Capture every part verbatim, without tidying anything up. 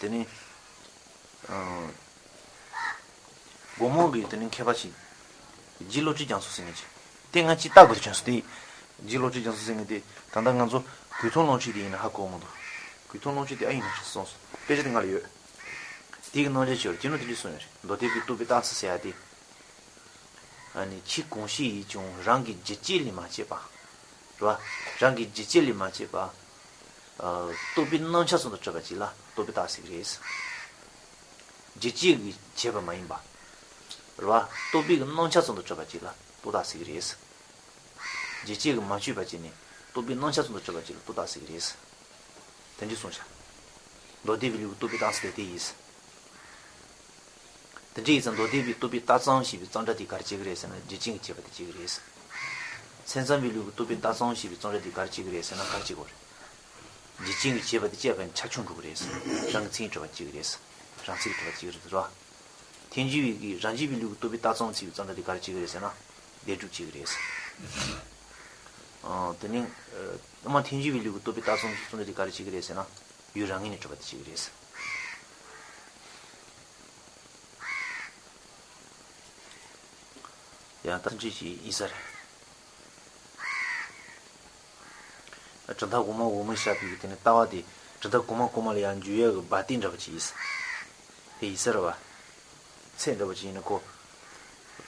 དེ་ནི། ཨ། དགོང་མོ་གི་དེ་ནི་མཁས་པ་ཞིག་རྗེ་བློ་གྲོས་རྒྱ་མཚོ་ཟེར་མཁན་ཅིག་དེ་ང་ཅིག་ལྟ་དགོས་དུ་བྱུང་སོང་། དེ་རྗེ་བློ་གྲོས་རྒྱ་མཚོ་ཟེར་མཁན་དེ་ད་ལྟ་ང་ཚོ་གོས་ཐུང་སློང་ཆས་དེ་ཡིན་ན་ཧ་གོ་མི་འདུག་གོས་ཐུང་སློང་ཆས་དེ་ཨ་ཡིན་ན་ཞིག་སོང་སོང་། དཔེ་ཆ་དེ་ང་ལ་ཡོད། དེ་གི་ནང་བཞིན་ཞིག་ཡོད་རེད། དེ་ནང་དེ་འདྲ་གསུངས་ཡོད་རེད། མདོ་སྡེ་པའི་རྟོགས་པའི་རྟགས་མཚན་ཟེར་ཡ་དེ། ཨ་ནི་ཕྱི་གང་ཞིག་ཡིན་ཀྱང་རང་གི་རྒྱུ་རྐྱེན་ལས་མ་སྐྱེས་པ། རེད་བ། རང་གི་རྒྱུ་རྐྱེན་ལས་མ་སྐྱེས་པ། ཨ། རྟོགས་པའི་རྣམ་གཞག་ཙམ་དུ་གྲུབ་པ་ཅིག་ལ་རྟོགས་པའི་རྟགས་ཟེར་གྱི་རེད། རྒྱུ་རྐྱེན་གྱིས་བྱས་པ་མ་ཡིན་པ། རེད་བ། རྟོགས་པའི་རྣམ་གཞག་ཙམ་དུ་གྲུབ་པ་ཅིག་ལ་རྟོགས་རྟགས་ཟེར་གྱི་རེད། རྒྱུ་རྐྱེན་གྱིས་མ་བྱས་པ་ཅིག་ནི་རྟོགས་པའི་རྣམ་གཞག་ཙམ་དུ་གྲུབ་པ་ཅིག་ལ་རྟོགས་རྟགས་ཟེར་གྱི་རེད། དེ་འདྲ་གསུངས་བཞག་མདོ་སྡེ་པའི་ལུགས་ཀྱི་རྟོགས་པའི་རྟགས་མཚན་དེ་དེ་ཡིན། དེ་འདྲ་ཡིན་ཙང་མདོ་སྡེ་པའི་རྟོགས་པའི་རྟགས་ཙམ་ཞེས་པའི་གཙང་སྦྲ་དེ་ག་རེ་བྱེད་ཀྱི་རེད་ཟེར་ན་རྒྱུ་རྐྱེན་གྱིས་བྱས་པ་དེ་བྱེད་ཀྱི་རེད། མཚན་ཙམ་པའི་ལུགས་ཀྱི་རྟོགས་པའི་རྟགས་ཙམ་ཞེས་པའི་གཙང་སྦྲ་དེ་ག་རེ་བྱེད་ཀྱི་རེད་ཟེར་ན་ག་རེ་བྱེད་དགོས་རེད། རྒྱུ་རྐྱེན་གྱིས་བྱས་པ་དེ་བྱས་པ་ཡིན་ཆ་ཆུང་འགྲོ་གི་རེད་ཟེར། རང་གི་མཚན་ཉིད་གྲུབ་པ་བྱེད་ཀྱི་རེད་ཟེར། རང་མཚན་གྱིས་གྲུབ་པ་བྱེད་ཀྱི་རེད་ཟེར་བ། ཐལ་འགྱུར་བའི་གི་རང་རྒྱུད་པའི་ལུགས་ཀྱི་རྟོགས་པའི་རྟགས་ཙམ་ཞེས་པའི་གཙང་སྦྲ་དེ་ག་རེ་བྱེད་ཀྱི་རེད་ཟེར་ན་བདེན་གྲུབ་བྱེད་ཀྱི་རེད་ཟེར། ཨ། དེ་ནས། ཨ། ཐལ་འགྱུར་བའི་ལུགས་ཀྱི་རྟོགས་པའི་རྟགས་ཙམ་ཞེས་པའི་གཙང་སྦྲ་དེ་ག་རེ་བྱེད་ཀྱི་རེད་ཟེར་ན་ཡུལ་རང་ངོས་ནས་གྲུབ་པ་དེ་བྱེད་ཀྱི་རེད་ཟེར། ཡང་ད་ཅི་ཞིག་ཡིན་ས་རེད། གྲུབ་མཐའ་གོང་མ་འོག་མའི་བཤད་པའི་དེ་ནི་ལྟ་བ་དེ་གྲུབ་མཐའ་གོང་མ་གོང་མ་ལ་ཡང་འཇུག་ཡས་ཀྱི་བ་དན་འདྲ་བ་ཅིག་ཡིན་ས། དེ་ཡིན་ས་རེད་བ། ཚད་འདྲ་བ་ཅིག་ཡིན་ན་ཁོ།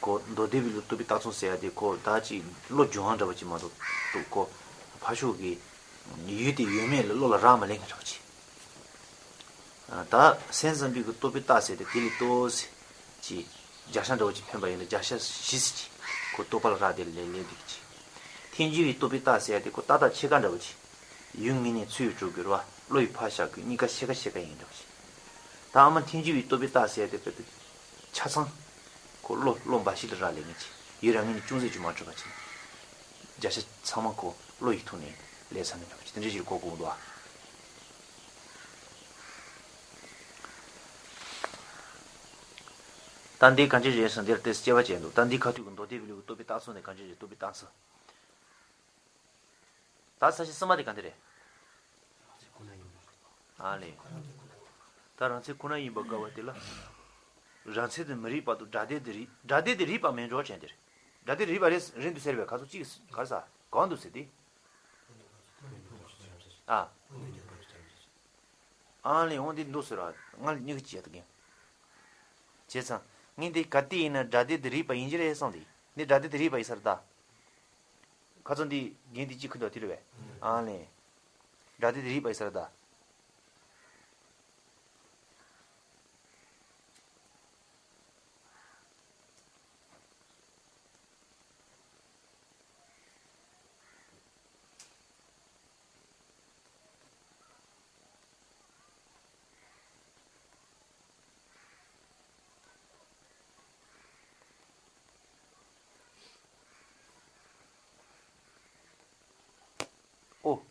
ཁོ་མདོ་སྡེ་པའི་ལུགས་རྟོགས་པའི་རྟགས་ཙམ་ཟེར་ཡ་དེ་ཁོ་ད་ཅིག་བློ་སྦྱོང་བ་འདྲ་བ་ཅིག་མ་གཏོགས་ཁོ་ཕར་ཕྱོགས་ཀྱི་ཡུལ་དེ་ཡོད་མེད་ལ་བློ་ལ་རག་མ་ལས་མཁན་འདྲ་བ་ཅིག་ད་སེམས་ཙམ་པའི་གི་རྟོགས་པའི་རྟགས་ཟེར་ཏེ་དེ་ལས་ལྟོས་ཟེར་གྱི་བརྒྱ་ཆ་འདྲ་བོ་ཅིག་འཕེན་པ་ཡིན་ན་བརྒྱ་ཆ་བཞི་ཟེར་གྱི་ཁོ་རྟོགས་པ་ལ་རག་དེ་ལས་ལས་འདུག་ཅིག་ཐལ་འགྱུར་བའི་རྟོགས་པའི་རྟགས་ཟེར་ཡ་དེ་ཁོ་ཏག་ཏག་ཕྱེད་ཀ་འདྲ་བོ་ཅིག་ཡུལ་ངོས་ནས་ཚུར་གྲུབ་དགོས་རེད་བ། བློ་ཡིས་ཕར་བཞག་དགོས། གཉིས་ཀ་ཕྱེད་ཀ་ཕྱེད་ཀ་ཡིན་འདྲ་བོ་ཅིག་ད་ཨ་མ་ཐལ་འགྱུར་བའི་རྟོགས་པའི་རྟགས་ཟེར་ཡ་དེ་དཔེ་དེ་ཆ་ཚང་ཁོ་བློ་བློ་འབའ་ཞིག་ལ་རག་ལས་ངེས་ཀྱི་ཡུལ་རང་ངོས་ནས་ཅུང་ཟད་ཅིག་མ་གྲུབ་པ་ཅིག་བརྒྱ་ཆ་ཚང་མ་ཁོ་བློ་ཡི་ཐོག་ནས་ལས་ཚང་ངེས་འདྲ་བོ་ཅིག་དེ་འདྲ་ཞིག་གོ་དགོས་འདུག་ཨ། ད་འདི་གང་ཅི་རེད་ཟེར་འདིར་ཏོག་ཙམ་དཔྱད་པ་བྱས་འདུག་ད་འདི་ཁ་ཐུག་གི་མདོ་སྡེ་པའི་ལུགས་ཀྱི་རྟོགས་པའི་རྟགས་ཙམ་ནས་གང་ཅི་རེད། རྟོགས་པའི་རྟགས་ཙམ། ད་ས་བཅད་གསུམ་པ་དེ་གང་དེ་རེད། ཨ་ལས། ད་རང་མཚན་ཁོ་ན་ཡིན་པར་དགག་པ་དེ་ལ། རང་མཚན་དེ་མི་རིག་པ་དང་སྒྲ་དེ་དེ་རིག་སྒྲ་དེ་དེ་རིག་པ་མེད་འགྲོ་བྱས་འདིར། སྒྲ་དེ་རིག་པ་རེད་རེད་འདུག་ཟེར་བས་ག་ཚོད་ཅིག་ག་རེ་ཟ་གང་འདུག་ཟེར་ཏེ། ཨ། ཨ་ལས་འོང་འདི་འདུག་ཟེར་བ་ང་ལ་སྨྱུ་གུ་ཅི་ཡ་ད་གིན། བྱས་ཙང་ངས་འདི་ག་དུས་ཡིན་ན་སྒྲ་དེ་དེ་རིག་པ་ཡིན་གྱི་རེད་བསམ་སྟེ་འདི་སྒྲ་དེ་དེ་རིག་པ་ཡིན་ས་རེད་ད། ཁ་ཚོན་འདི་རྒན་འདི་གཅིག་ཁུ་འདུག་དེ་རེད་པས། ཨ་ལས། སྒྲ་དེ་དེ་རིག་པ་ཡིན་ས་རེད་ད། ཨོ།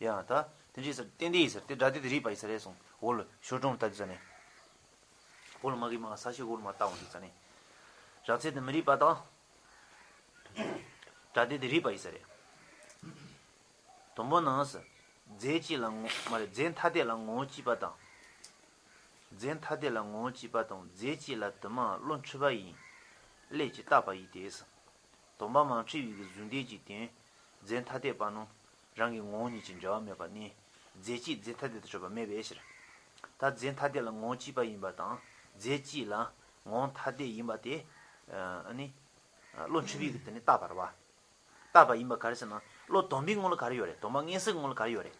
ཡང་ད་དེ་འདྲ་ཡིན་ས་རེད། ཏན་ཏན་ཡིན་ས་རེད། དེ་སྒྲ་དེ་དེ་རིག་པ་ཡིན་ས་རེད་གསུངས། འོ་ལོ་ཞོར་གྲངས་ལ་ལྟ་དུས་ཙ་ནས། འོ་ལོ་མ་གི་མ་ས་ཤི་འོ་ལོ་མ་ལྟ་འོང་དུས་ཙ་ནས། རང་མཚན་དེ་མི་རིག་པ་དང་། སྒྲ་དེ་དེ་རིག་པ་ཡིན་ས་རེད། དང་པོ་ནང་སུ། རྫས་གཅིག་ལ་ངོ་མ་རེད། རྫས་ཐ་དད་ལ་ངོ་བོ་གཅིག་པ་དང་། རྫས་ཐ་དད་ལ་ངོ་བོ་གཅིག་པ་དང་རྫས་གཅིག་ལ་དུ་མ་བློ་འཁྲུལ་པ་ཡིན། སླད་ཀྱིས་བཏགས་པ་ཡིན་ཏེ། དང་པོ་མ་འཁྲུལ་བའི་གི་གཟུགས་འདས་ཀྱི་དོན། རྫས་ཐ་དད་པ་རྣམས་རང་གི་ངོ་བོ་ཉིད་ཀྱིས་འབྲེལ་བ་མེད་པར་གནས། རྫས་གཅིག་རྫས་ཐ་དད་དུ་གྲུབ་པ་མེད་པའི་ཕྱིར། ད་རྫས་ཐ་དད་ལ་ངོ་བོ་གཅིག་པ་ཡིན་པ་དང་རྫས་གཅིག་ལ་ངོ་བོ་ཐ་དད་ཡིན་པ་དེ། ཨ་ནི། བློ་འཁྲུལ་པའི་གི་དེ་ནི་བཏགས་པ་རེད་བ། བཏགས་པ་ཡིན་པ་ག་རེ་ཟེར་ན། བློ་དང་པོའི་ངོ་ལ་ག་རེ་ཡོད་རེད། དང་པོ་མངོན་སུམ་ངོ་ལ་ག་རེ་ཡོད་རེད།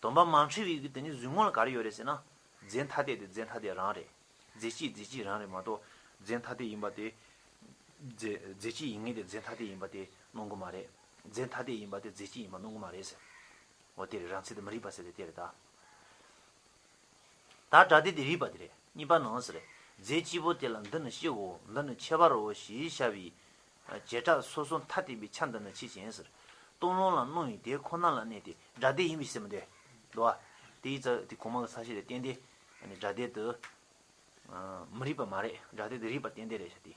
དང་པོ་མ་འཁྲུལ་བའི་གི་དེ་ནི་གཟུགས་ངོ་ལ་ག་རེ་ཡོད་རེད་ཟེར་ན། རྫས་ཐ་དད་དེ་རྫས་ཐ་དད་རང་རེད། རྫས་གཅིག་རྫས་གཅིག་རང་རེད་མ་གཏོགས། རྫས་ཐ་དད་ཡིན་པ་དེ། རྫས་རྫས་གཅིག་ཡིན་ངེས་དེ་རྫས་ཐ་དད་ཡིན་པ་དེ་སྣང་གི་མ་རེད། རྫས་ཐ་དད་ཡིན་པ་དེ་རྫས་གཅིག་ཡིན་པ་སྣང་གི་མ་རེད་ཟེར། འོ་དེ་རེད། རང་མཚན་དེ་མི་རིག་པ་ཟེར་དེ་དེ་རེད་ད། ད་སྒྲ་དེ་དེ་རིག་པ་དེ་རེད། གཉིས་པ་ནང་ཟེར། རྫས་གཅིག་པོ་དེ་ལ་འདི་ནི་སྤྱི་བོའོ། འདི་ནི་ཁྱད་པར་རོ་ཞེས་བྱ་བའི་བྱེ་བྲག་སོ་སོར་ཐ་དད་པའི་ཆ་འདི་ནི་ཆོས་ཅན་ཟེར། སྟོང་ལོང་ལ་སྣང་བའི་དེ་ཁོ་ན་ལ་གནས་ཏེ་སྒྲ་དེ་ཡིན་པའི་ཕྱིར་ཟེར་མི་འདུག་འདུག་བ། དེའི་རྩ་དེ་གོང་མ་གི་ས་བཅད་དེ་ཏན་ཏན་སྒྲ་དེ་དེ་མི་རིག་པ་མ་རེད། སྒྲ་དེ་དེ་རིག་པ་ཏན་ཏན་རེད་ཤག་དེ།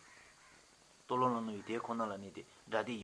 སྟོང་ལོང་ལ་སྣང་བའི་དེ་ཁོ་ན་ལ་གནས་ཏེ་སྒྲ་དེ་ཡིན།